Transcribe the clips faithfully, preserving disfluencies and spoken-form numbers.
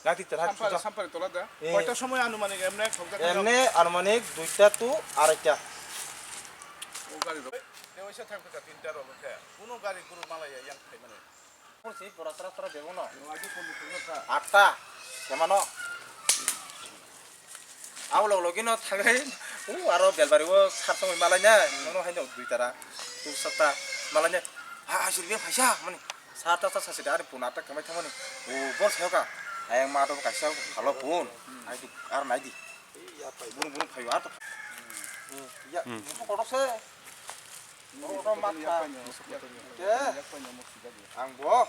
Gati tera Sampare, suja. Sampare tola da. Eh. Koita somoy anumanik emne khokjak khe? Emne anumanik duita to araita. O gari rok. Te oisa thang kha tinta rok khe. Kuno gari guru malaya yang khaimani. Porsi pura tra tra bebo no. Atta. Semano. Abo log logi no thagai. U aro belbari o sar songwi malai na. Nono haino duita ra. Tu satta malai na. Ha, ha, sirbi phaisa mani. Sata sa sasi dari pun atak kamai thamani. O bol sayo ka. Ayang ma to kaisa khalo pun. Ai tu ar nai di. Burung burung phayo ato. Ya, Hmm. Musu kotok se. Kotok ma tha. Ke? Ang bo.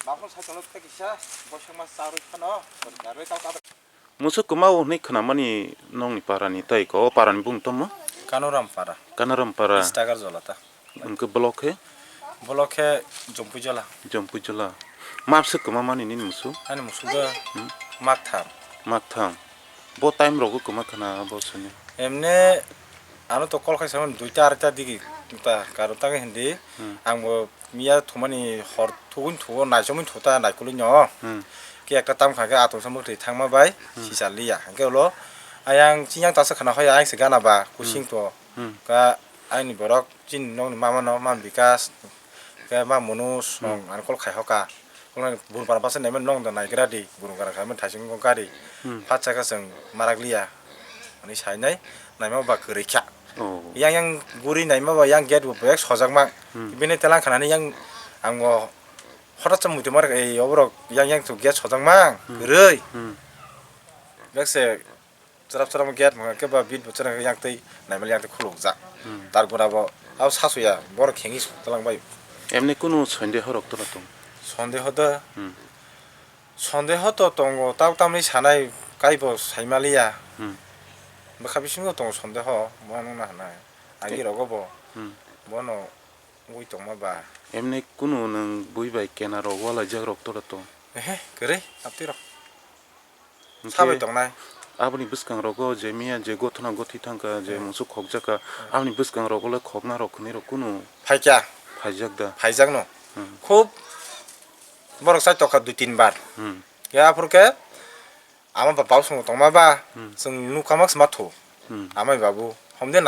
Bapun sai tolo te kisa. Bosong ma sarui khano. Darui tau ka. Musuk kwma o hwnwi khnamani nokni parani tei ko, o parani bung tongmo? Kanoram para. Kanoram para. Stagar jolata. Hwnkhe block khe? Block khe Jompuijala. Jompuijala. Map swk kwma mani nini musuk? Ani musuk do Hmm. Maktham. Maktham. Bo time rogo kwma khna bo sini. Emne ano to kol khai samani duita arta digi ta karo tangi hindi. Hmm. Ang bo Miya thumani hor thugwini thugo naichomwi thuta naikolwi no. Hmm. Khe ekta tam kha khe atungsa mwkhwtwi thangma bai Hmm. sicharliya. Hwnkhe ulo ayang chiyang tasa khana hoya ayang se gana ba kusing Hmm. to. Hmm. Ka aini borok chini nokni mama no, mama Bikas, khe ma Monu song Hmm. ani kol khai hoka. Ulo burung para basa naimani nong da naigra di, burung para khaimani thaising kong kari. Hmm. Phatsa khe chwng marakliya. Ani sainai naima ba kwrwi kha. Oh. Yang yang guri naima ba yang gate bo bek sojak mang. Hmm. Bini telang khanani yang ang bo hotat sa muitu mar ei oborok yang yang tu gate sojak mang Hmm. kwrwi. Hmm. Bek se cherap cherap gate mang ke ba bit bo cherap yang tei naima yang tei khuluk jak. Hmm. Tar gura bo abo sasu ya borok khengi telang bai. Emni kunu sonde horok tola tong. Sonde hoda. Hmm. Sondeho to tongo, tabuk tamni sanai kaibo saimaliya. Hmm. Bwkha bisingo tongo sondeho, bono wngna hwnai. Agi rogo bo, Hmm. Bono ui tongma ba. Emni kunu nwng bui bai kena rok walaijak rok tora tong? Ehe, kwrwi, aptwi rok. Hwnkhe Sabai tongnai. Aboni bwskang rogo je miya je gothona gothi thangkha, je Hmm. musuk khokjakha, Hmm. aboni bwskang rogo le khokna rok khwnwi rok kunu Phaikya. Phaijak da? Phaijakno. Hmm. Khub borok chai tokha dui tin bar. Hmm. Ya aphuru khe ama ba bau songo tongma ba Hmm. chwng nukha mak sma thu. Hmm. Amai babu homde na.